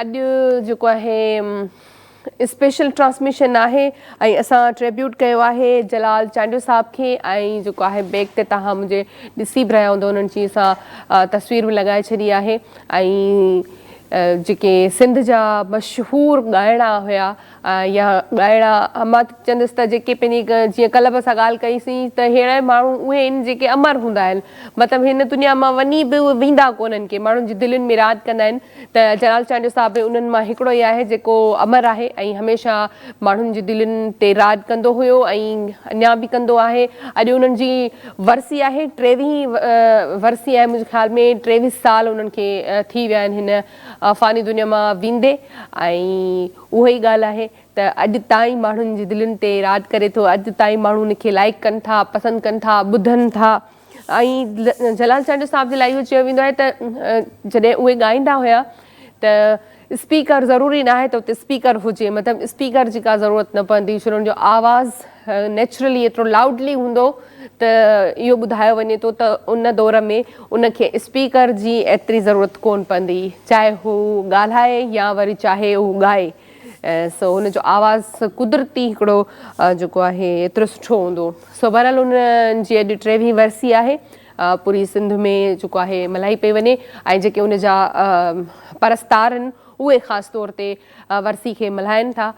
اڄ جيڪو آهي اسپيشل ٽرانسميشن آهي ۽ اسان ٽريبيوٽ ڪيو آهي جلال چانڊيو صاحب کي ۽ جيڪو آهي بيڪ تي توهان منهنجي ڏسي به رهيا هوندو انهن جي اسان تصوير به لڳائي ڇڏي آهي ۽ جيڪي سنڌ جا مشهور ڳائڻا هيا يا ڳائڻا مان چوندس ته جيڪي پنهنجي جيئن ڪلهه به اسان ڳالهه ڪئي سين ته ههڙا ماڻهو اهي آهن جيڪي امر هوندا آهن مطلب هن دنيا مان وڃي به اهي ويندا ڪونهن ڪي ماڻهن جي دلين ۾ راڄ ڪندا آهن ته جلال چانڊيو صاحب به انهن مان هڪڙو ئي آهي جيڪو امر آهي ۽ هميشه ماڻهن جي دلين تي راڄ ڪندو هيو ۽ اڃا به ڪندو آهي اڄ انهن جي ورسي آهي ٽيويهين ورسي آهي منهنجي خيال ۾ ٽيويهه سال انهن کي ٿي ويا آهن هن فاني دنيا مان ويندي ۽ اها ئي ڳالهه آهي ته اڄ تائين ماڻهن جي دلين تي راڄ ڪري ٿو اڄ تائين ماڻهو ان کي لائيڪ ڪن ٿا پسند ڪن ٿا ٻڌن ٿا ۽ جلال چانڊيو صاحب جي لاء اهو چيو ويندو آهي ته جڏهن اهي ڳائيندا هيا ته اسپيڪر ضروري ناهي ته اتي اسپيڪر هجي مطلب اسپيڪر جي ڪا ضرورت نه پوندي ڇو ان جو آواز نيچرلي ايترو لاؤڊلي هوندو ته اهو ٻڌايو وڃي ٿو ته ان دور ۾ ان کي اسپيڪر جي ايتري ضرورت ڪون پوندي چاهي هو ڳالهائي يا وري چاهي هو ڳائي سو ان جو آواز قدرتي هڪڙو جيڪو آهي ايترو سٺو هوندو سو بهرحال ان جي اڄ ٽيويهين ورسي آهي پوري سنڌ ۾ جيڪو آهي ملهائي پئي وڃي ۽ جيڪي ان جا پرستار آهن اهي خاص طور تي ورسي کي ملهائن ٿا.